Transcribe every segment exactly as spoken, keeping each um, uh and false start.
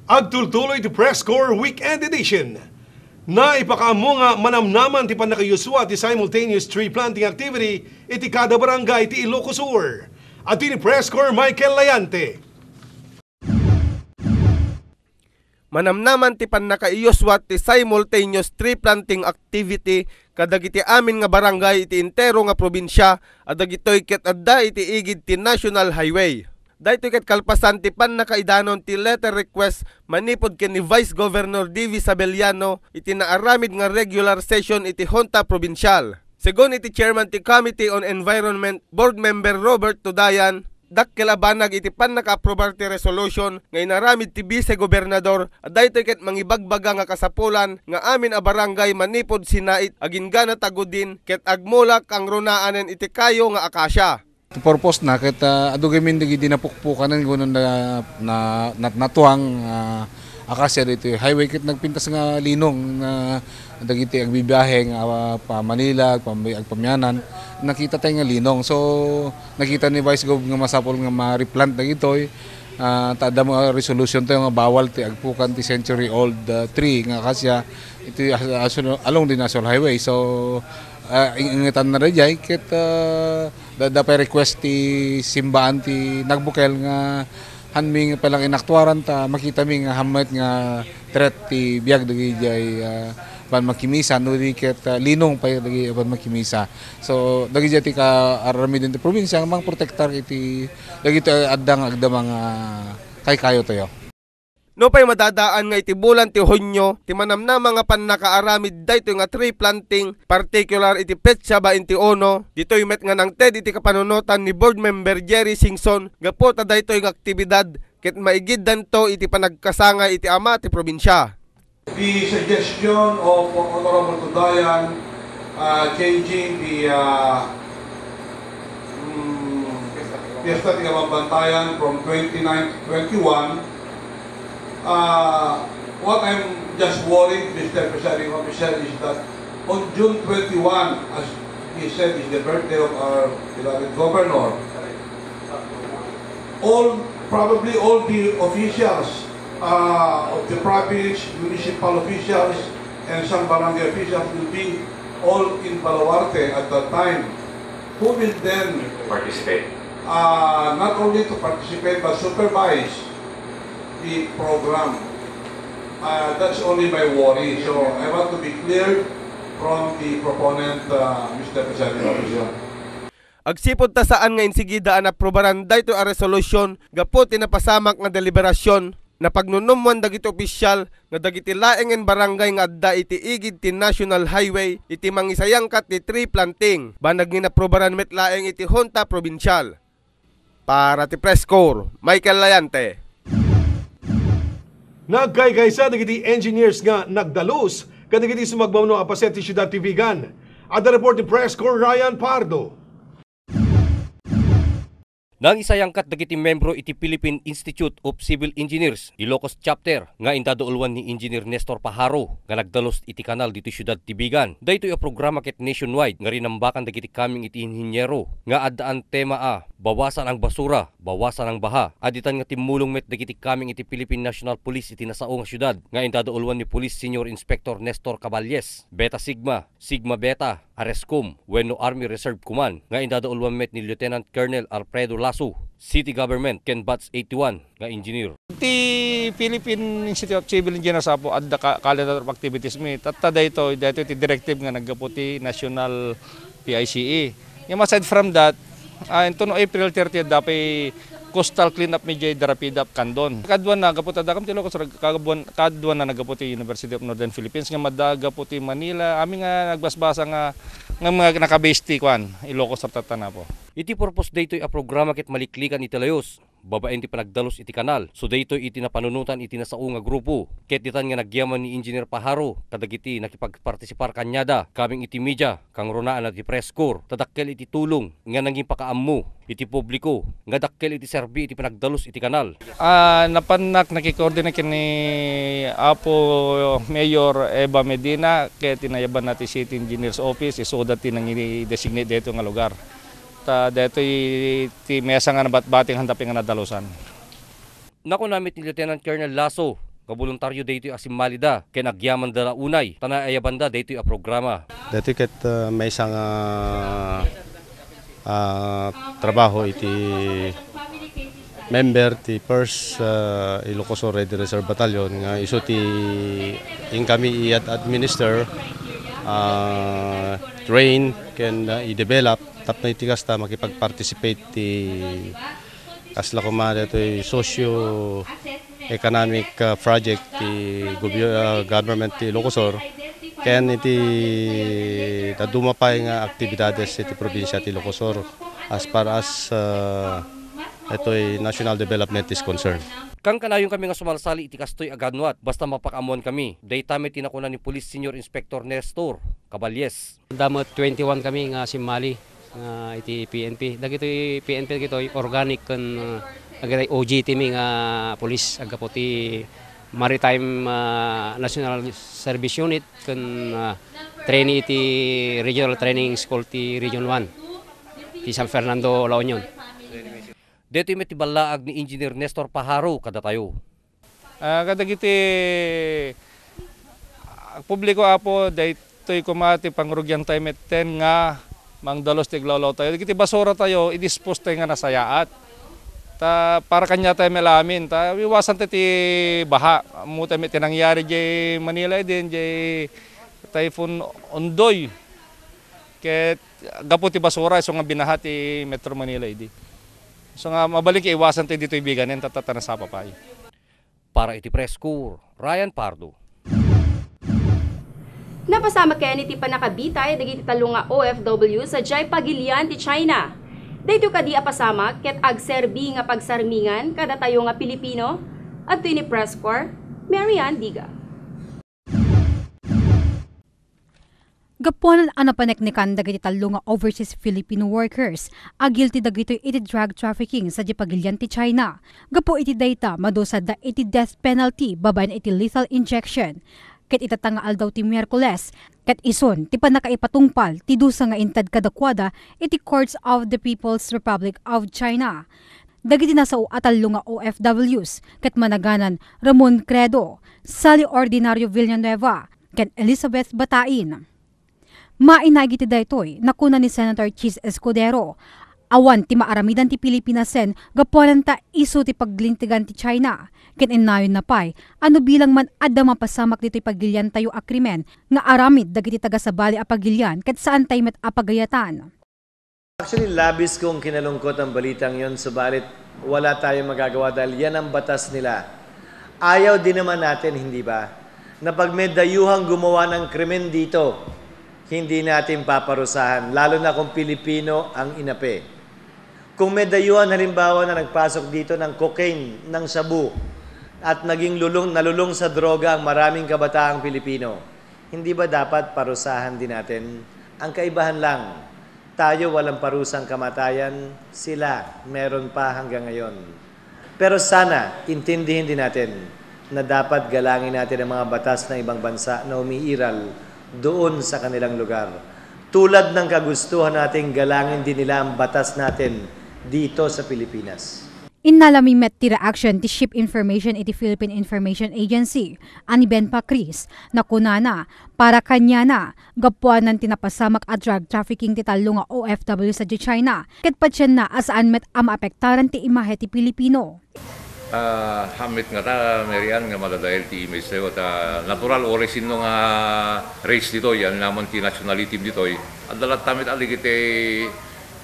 Agtultuloy ti Press Corps Weekend Edition. Naipakaammo nga manamnaman ti pannakaiyuswa ti simultaneous tree planting activity iti kada barangay ti Ilocos Sur. Adtoy ni Press Corps Michael Layante. Manamnaman ti pannakaiyuswa ti simultaneous tree planting activity kadagiti amin nga barangay iti entero nga probinsia a dagitoy ket adda iti igid ti National Highway. Daytoy ket kalpasan ti pannakaidanon ti letter request manipud ken ni Vice Governor D V Sabeliano iti naaramid nga regular session iti Junta Probinsial. Segun iti chairman ti Committee on Environment, Board Member Robert Tudayan, dakkel a banag iti pannakaaprobar ti resolution nga inaramid ti Vice Gobernador a daytoy ket mangibagbaga nga kasapulan nga amin a barangay manipud Sinait agingga Tagudin ket agmula Kangrunaanen iti kayo nga akasia. Ti purpose na ket, ah, adu gamin dagidi napukpukanen wenno na, na, nat-, natuang, ah, akasia ditoy highway ket nagpintas nga linong na dagiti agbibiahe nga, ah, pa Manila, agpam-, agpamianan, nakita tayo nga linong. So, nakita ni Vice Gov nga masapul nga ma-replant dagitoy, ah, ta adda nga resolution tayo nga bawal ti agpukan ti century old, ah, tree nga akasia iti as-, as-, along the National Highway. So, ah, ing-, ingetan na daydiay ket, ah, da-, da pay request ti simbaan ti nagbukel nga hanmi nga pay lang inaktuaran ta makitami nga hammet nga threat ti biag dagijay, ah, ban makimisa no di ket, ah, linong pay dagijay ban makimisa. So, dagijay ti kaaramiden ti probinsia nga mangprotektar iti dagitoy adda nga agdama nga kaykayo tayo. Nupay madadaan nga iti bulan ti Hunio, ti manamnama nga pannakaaramid daytoy nga tree planting, partikular iti petsa bainti uno, ditoy met nga nangted iti kapanunotan ni Board Member Jerry Singson gapu ta daytoy nga aktibidad ket maigiddanto iti panagkasangay iti ama ti probinsia. The suggestion of Honorable Tudayan, uh, changing the, uh, mm, Fiesta ti Kabambantayan from twenty-nine to twenty-one, Uh, what I'm just worried, Mister Presiding Officer, is that on June twenty-one, as he said, is the birthday of our beloved governor. All, probably all the officials, uh, of the province, municipal officials, and some barangay officials will be all in Baluarte at that time. Who will then, participate? Uh, not only to participate but supervise the program? Uh, that's only my worry. So I want to be clear from the proponent, uh, Mister Presiding Officer. Agsipud ta saan nga insigida a naaprubaran daytoy a resolusyon gapu ti napasamak nga deliberasyon, napagnunummoan dagiti opisyal nga dagiti laengen barangay nga adda iti igid ti National Highway iti mangisayangkat ti tree planting. Banag nga inaprubaran met laeng iti Junta Probinsial. Para ti Press Corps, Michael Layante. Nagkaykaysa dagiti engineers nga nagdalus kadagiti sumagmamano a paset ti siudad ti Vigan. Adda report ni Press Corps Ryan Pardo. Nangisayangkat dagiti membro iti Philippine Institute of Civil Engineers, Ilocos Chapter, nga intado ulwan ni Engineer Nestor Pajaro nga nagdalus iti kanal ditoy siudad ti Vigan. Daytoy a programa ket nationwide nga rinambakan dagiti kameng iti inhiniero nga addaan tema a Bawasan ang basura, bawasan ang baha. Additan nga timmulong met dagiti kameng iti Philippine National Police iti nasao nga siudad nga intado ulwan ni Police Senior Inspector Nestor Caballes, Beta Sigma, Sigma Beta, Arescom, wenno Army Reserve Command, nga intado ulwan met ni Lieutenant Colonel Alfredo Lasso, City Government, ken Batch eighty-one nga engineer. Ti Philippine Institute of Civil Engineers apo, adda ka-, calendar of activities mi. Tatta daytoy, daytoy ti directive nga naggapu ti National P I C E. Ngem aside from that, ah, inton April thirty, adda pay coastal cleanup mi diay Darapida, Candon. Kaduana, gapu ta dakam ti Ilocos, rag-, kabuan-, kaduana, naggapu ti University of Northern Philippines, ngem adda gapu ti Manila. Amin nga nagbasbasa nga, nga mga nakabase ti kuan, Ilocos, tatta na po. Iti purpose daytoy a programa ket maliklikan iti layus babaen ti panagdalus iti kanal. So daytoy iti napanunotan iti nasao nga grupo. Ket ditan nga nagyaman ni Engineer Pajaro kadagiti nakipagpartisipar kaniada, kameng iti media, kangrunaanna ti Press Corps, ta dakkel iti tulong nga nangimpakaammo iti publiko nga dakkel iti serbi iti panagdalus iti kanal. Ah, napannak nakikoordinate ken ni Apo Mayor Eva Medina ket inayabanna ti City Engineers Office, isuda ti nangi-designate daytoy nga lugar. Ta daytoy ti mesa nga nabatbati nga tapno nga nadalusan. Nakuna met ni Lieutenant Colonel Lasso nga boluntario daytoy a simmalida ken agyamanda la unay ta naayabanda daytoy a programa. Daytoy ket, ah, maysa nga, ah, trabaho iti member ti First, ah, Ilocos Sur Ready Reserve Battalion nga isu ti inkami i-administer, ah, train ken, ah, i-develop tapno iti kasta makipag-participate ti kasla koma daytoy socio-economic, ah, project ti gobie-, ah, government ti Ilocos Sur ken iti dadduma pay nga aktibidades iti probinsia ti Ilocos Sur as far as, ah, daytoy national development is concerned. Kankanayon kami nga sumalsali iti kastoy a ganwat basta mapakaammoan kami. Dayta met ti nakuna ni Police Senior Inspector Nestor Caballes. Adda met twenty-one kami nga simmali nga iti P N P. Dagitoy P N P dagitoy organic ken, ah, dagitoy O G T mi nga police, aggapu ti Maritime, ah, National Service Unit ken, ah, trainee iti Regional Training School ti Region one ti San Fernando, La Union. Daytoy met ti ballaag ni Engineer Nestor Pajaro kadatayo. Ah, kadagiti, ah, publiko, Apo, daytoy koma ti pangrugian tayo metten nga mangdalus ti iglawlaw tayo. Dagiti basura tayo, i-dispose tayo nga nasayaat. Ta para kaniatayo met amin, ta iwasan tayo ti baha. Ammo tayo met ti nangyari diay Manila idin, diay Typhoon Ondoy. Ket gapu ti basura, isu nga binaha ti Metro Manila idi. So nga mabalin ket iwasan tayo ditoy biganen, ta, ta, ta nasapa pay. Para iti Press Corps, Ryan Pardo. Napasamak ken iti pannakabitay dagiti tallo nga O F W sadiay pagilian ti China. Daytoy kadi a pasamak ket agserbi nga pagsarmingan kadatayo nga Pilipino. Adtoy ni Press Corps, Marian Diga. Gapuanan a napaneknekan dagiti tallo nga overseas Filipino workers a guilty dagitoy iti drug trafficking sadiay pagilian ti China. Gapu iti dayta, madusada iti death penalty babaen iti lethal injection. Ket ita nga aldaw ti Miyerkules, ket isun ti pannakaipatungpal ti dusa nga inted kadakuada iti Courts of the People's Republic of China. Dagiti nasao a tallo nga O F Ws ket managanan Ramon Credo, Sally Ordinario Villanueva, ken Elizabeth Batain. Mainaig iti daytoy, nakuna ni Senator Chiz Escudero, awan ti maaramidan ti Pilipinasen gapuanan ta isu ti paglintegan ti China. Ket innayonna pay a no bilang man adda mapasamak ditoy pagiliantayo a krimen nga aramid dagiti tagasabali a pagilian ket saantayo met a pagayatan. Actually, labis kong kinalungkot ang balitang yon, subalit wala tayong magagawa dahil yan ang batas nila. Ayaw din naman natin, hindi ba, na pag may dayuhang gumawa ng krimen dito, hindi natin paparusahan, lalo na kung Pilipino ang inapi. Kung may dayuhan, halimbawa, na nagpasok dito ng cocaine, ng shabu, at naging lulong, nalulong sa droga ang maraming kabataang Pilipino, hindi ba dapat parusahan din natin? Ang kaibahan lang, tayo walang parusang kamatayan, sila meron pa hanggang ngayon. Pero sana intindihin din natin na dapat galangin natin ang mga batas ng ibang bansa na umiiral doon sa kanilang lugar. Tulad ng kagustuhan nating galangin din nila ang batas natin dito sa Pilipinas. Innalami met ti reaction ti Chief Information iti Philippine Information Agency a ni Ben Pacris. Nakunana, para kaniana, gapuanan ti napasamak a drug trafficking ti tallo nga O F W sadiay China, ket patienna a saan met a maapektaran ti imahe ti Pilipino. Ah, hammit ngata, Mary Ann, nga madadael ti image tayo. Ta natural, uray sinno nga race ditoy, yan naman ti nationality ditoy. Adda latta met a dagiti,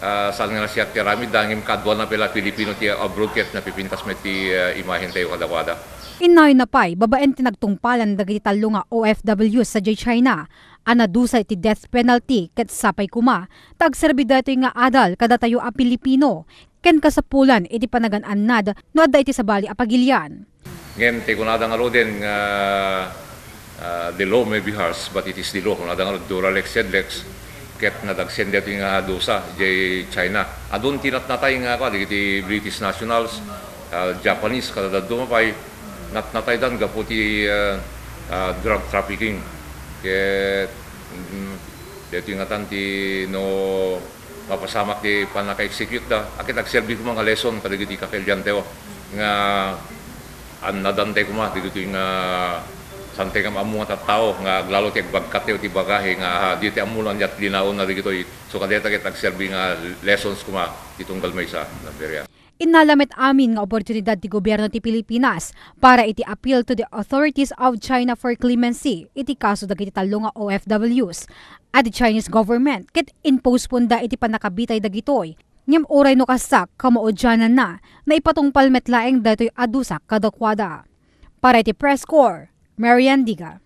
ah, saan nga nasayaat ti aramid da, ngem kaduana pay la Pilipino ti abroad ket napipintas met ti, ah, imahen tayo kadakuada. Innayonna pay, babaen ti nagtungpalan dagiti tallo nga O F W sadiay China a nadusa iti death penalty ket sapay koma ta agserbi daytoy nga adal kadatayo a Pilipino ken kasapulan iti panagan-annad no adda iti sabali a pagilian. Ngem ti kunada ngaruden nga, ah, "The law may be harsh, but it is the law." Kunada ngarud, "Dura lex sed lex," ket nadagsen daytoy nga dusa idiay China. Adun ti natnatay nga, kua, dagiti British nationals, ah, Japanese, kada dadduma pay, natnataydan gapu ti, ah, ah, drug trafficking. Ket, mm, daytoy ngatan ti no mapasamak ti pannaka-execute da, a ket agserbi koma nga lesson kadagiti kakailiantayo nga An nadantay koma, dagitoy nga saan tayo nga ammo nga tattao, nga aglalo ti agbagkat tayo ti bagahe, nga, ah, di tayo ammo no ania ti linaonna dagitoy. So, kadayta ket agserbi nga lessons koma, ti tunggal maysa, na Beria. Innala met amin nga oportunidad ti gobierno ti Pilipinas para iti appeal to the authorities of China for clemency iti kaso dagiti tallo nga O F Ws. A di Chinese government ket inpostpone da iti pannakabitay dagitoy. Ngem uray no kasta, kamaudiananna, naipatungpal met laeng daytoy a dusa kadakuada. Para iti Press Corps, Marian Diga.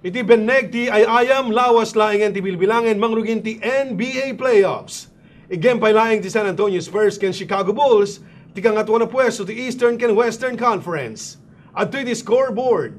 Iti benneg ti ay-ayam, lawas laengen ti bilbilangen mangrugin ti N B A playoffs. Igem pay laeng ti San Antonio Spurs ken Chicago Bulls ti kangatoan a puesto ti Eastern ken Western Conference. Adtoy ti scoreboard.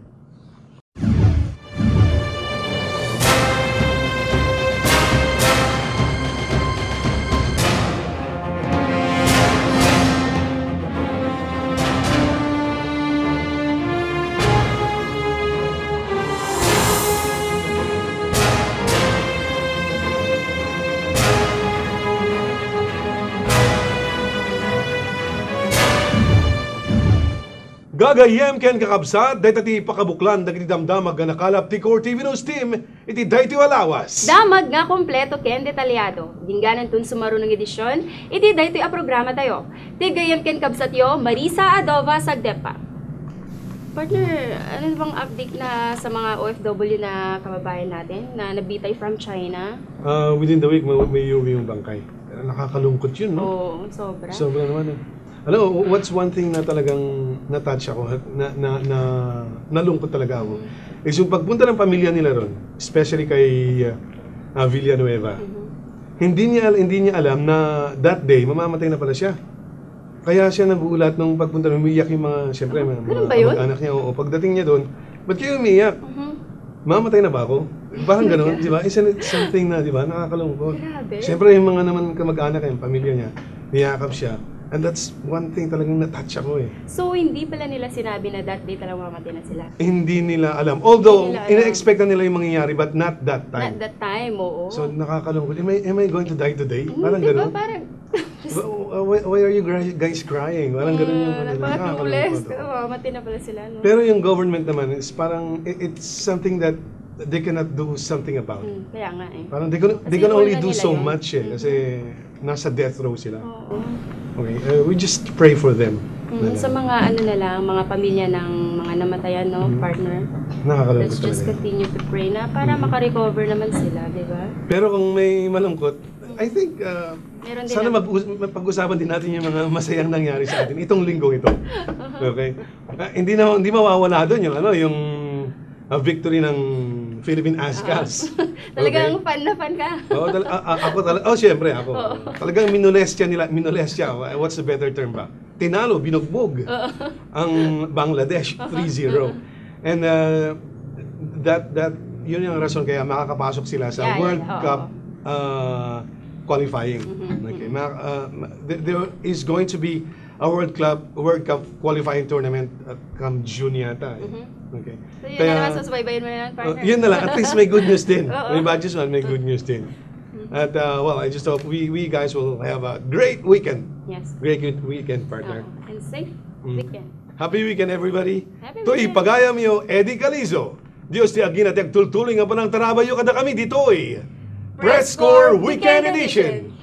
Gagayyem ken kakabsat, dayta ti pakabuklan dagiti damdamag a nakalap ti Core T V News Team iti daytoy a lawas. Damag nga kompleto ken detalyado. Dingganan ton sumarunong edisyon iti daytoy a programa tayo. Ti gayyem ken kabsatyo, Marisa Adova Sagdepa. Partner, ano bang update na sa mga O F W na kababayan natin na nabitay from China? Ah, within the week, may, may uwi yung bangkay. Nakakalungkot yun, no? Oo, sobra. Sobra naman, eh. Alam mo, what's one thing na talagang na-touch ako, na, na, na, nalungkot talaga ako, Mm. is yung pagpunta ng pamilya nila ron, especially kay, uh, uh, Villanueva. Mhm. Hindi niya, al-, hindi niya alam na that day, mamamatay na pala siya. Kaya siya nagulat nung pagpunta, umiyak yung mga, siyempre, Ah, mga, ganun mga ba yun? kamag-anak niya. Oo, pagdating niya doon, "Ba't kayo umiiyak? Mhm. Mamatay na ba ako?" Parang ganun, di ba? Isn't it something na, di ba, nakakalungkot? Grabe. Siyempre, yung mga naman kamag-anak, yung pamilya niya, niyakap siya. And that's one thing talagang na-touch ako eh. So, hindi pala nila sinabi na that day talaga mamatay na sila? Hindi nila alam. Although, Hindi nila alam. ina-expect na nila yung mangyayari, but not that time. Not that time, oo. So, nakakalungkot. "Am I, am I going to die today?" Mm, Parang di ba? ganun. Parang, "Why, why, why are you guys, guys crying?" Parang ganun yung Mm, ano nila. parang Nakakalungkot, clueless. oo. Mamamatay na pala sila, no? Pero yung government naman is parang, i-, it's something that they cannot do something about. Mm, kaya nga eh. Parang they can, Kasi they can role only na do nila so yun. much eh. Mm. Kasi nasa death row sila. Oo. Okay, uh, we just pray for them. Mm, Na sa lang. mga ano na lang, mga pamilya ng mga namatayan, no, Mm. partner? Nakakalungkot Let's just talaga. continue to pray na para Mm. makarecover naman sila, di ba? Pero kung may malungkot, I think, uh, Meron din sana lang. mag-us-, mapag-usapan din natin yung mga masayang nangyari sa atin itong linggong ito. Okay? Ah, hindi na, hindi mawawala doon yung ano, yung, ah, victory ng Philippine Azkals. Oo. Talagang Okay? fan na fan ka. Oo, tal-, a-, a-, ako tala-, oh, siyempre, ako. Oo. Talagang minolestya nila, minolestya. Wha-, what's the better term ba? Tinalo, binugbog Oo. ang Bangladesh, Oo. three zero. Oo. And, uh, that, that, yun yung rason kaya makakapasok sila sa Yeah, yeah, World oo. Cup, uh, qualifying. Mhm, Okay, mhm. ma-, uh, ma-, there, there is going to be a World Club, World Cup qualifying tournament at come June yata eh. Mhm. Okay. So, yun Kaya, na naman, susubaybayan mo na lang, uh, partner. yun na lang. At least may good news din. Oo. May bad news man, may good news din. Mhm. At, uh, well, I just hope we, we guys will have a great weekend. Yes. Great week-, weekend, partner. Oo. And safe Mm. weekend. Happy weekend, everybody. Happy Toy weekend. Pagayam yo, Eddie Calizo. Dios ti agina ti agtultuloy nga panangtarabayo kada kami ditoy. Press Corps Weekend Edition.